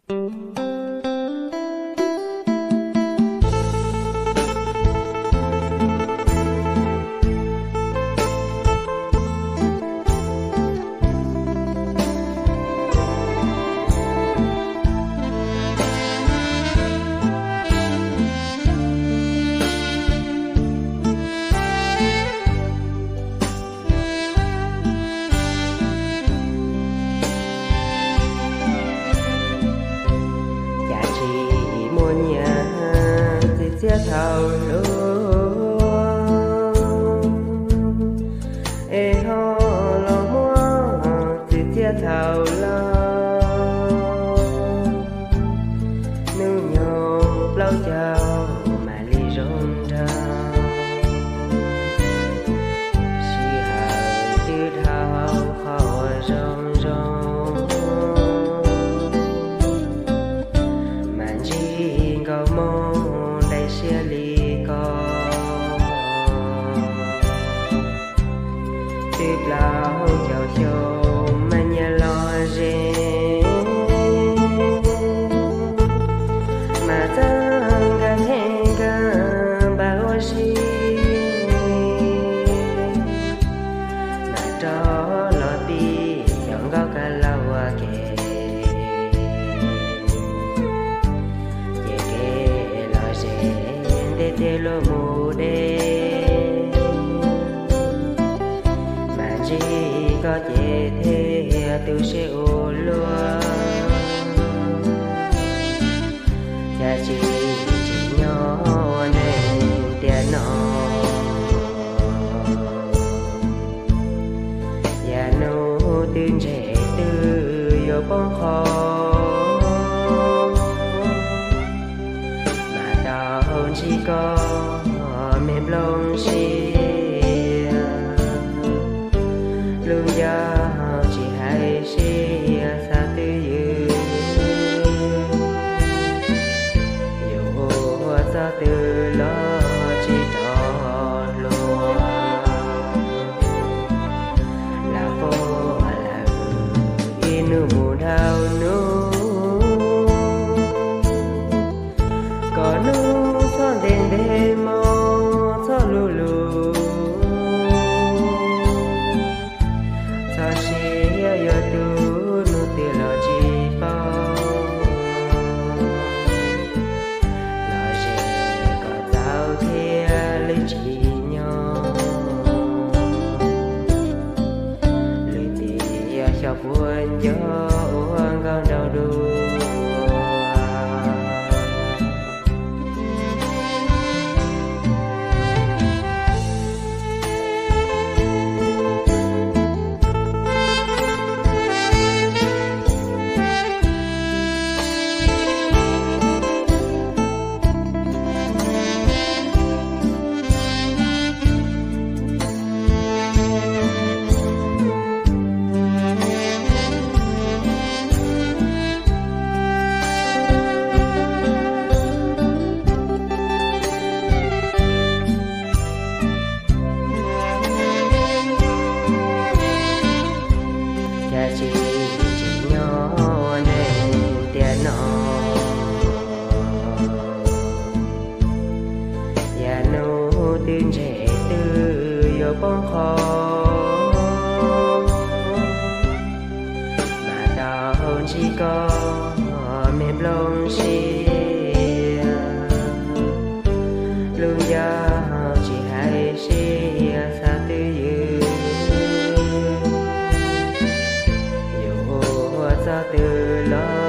Cas tsis muaj nyiaj txiv txiaj thaum ub, es ho los muaj txiv txiaj thaum laus. Hnub nyoog plaub caug mam li zoo nraug, sij hawm twb dhau qhov uas zoo zoo, mas ntsib nkauj Hmoob daim siab li ko. Twb plaub caug xyoo mas nyias los ze, mas txawj nkag heev nkag npam ua si, mas rov los pib cov nkauj kab laus ua ke. Ces kev los ze ntev tiag luag mus deb, mas ntsib koj ces thiaj tu siab ua luaj. Cas tsis tsim nyog ua neeg tiam no, yav hnub twb ntseg twb yuav poob qho, mas tau ntsib koj me nplooj siab, lub ncauj tsis hais siab xav twj ywm, yus ua txoj twg los tsis rov hluas. Lam quaj lawm ib hnub mus dhau hnub, kom hnub txhob ntev ntev hmo txhob luv luv, txog sim yuav tu hnub twg los tsis paub, los ze kom txaus thiab lwm tsis nyob, lwm tiam xyov puas nco ua nkauj nraug dua. Cas tsis tsim nyog ua neeg tiam no, yav hnub twb ntseg twb yuav poob qho, mas tau ntsib koj me nplooj siab, lub ncauj tsis hais siab xav twj ywm, yus ua txoj twg los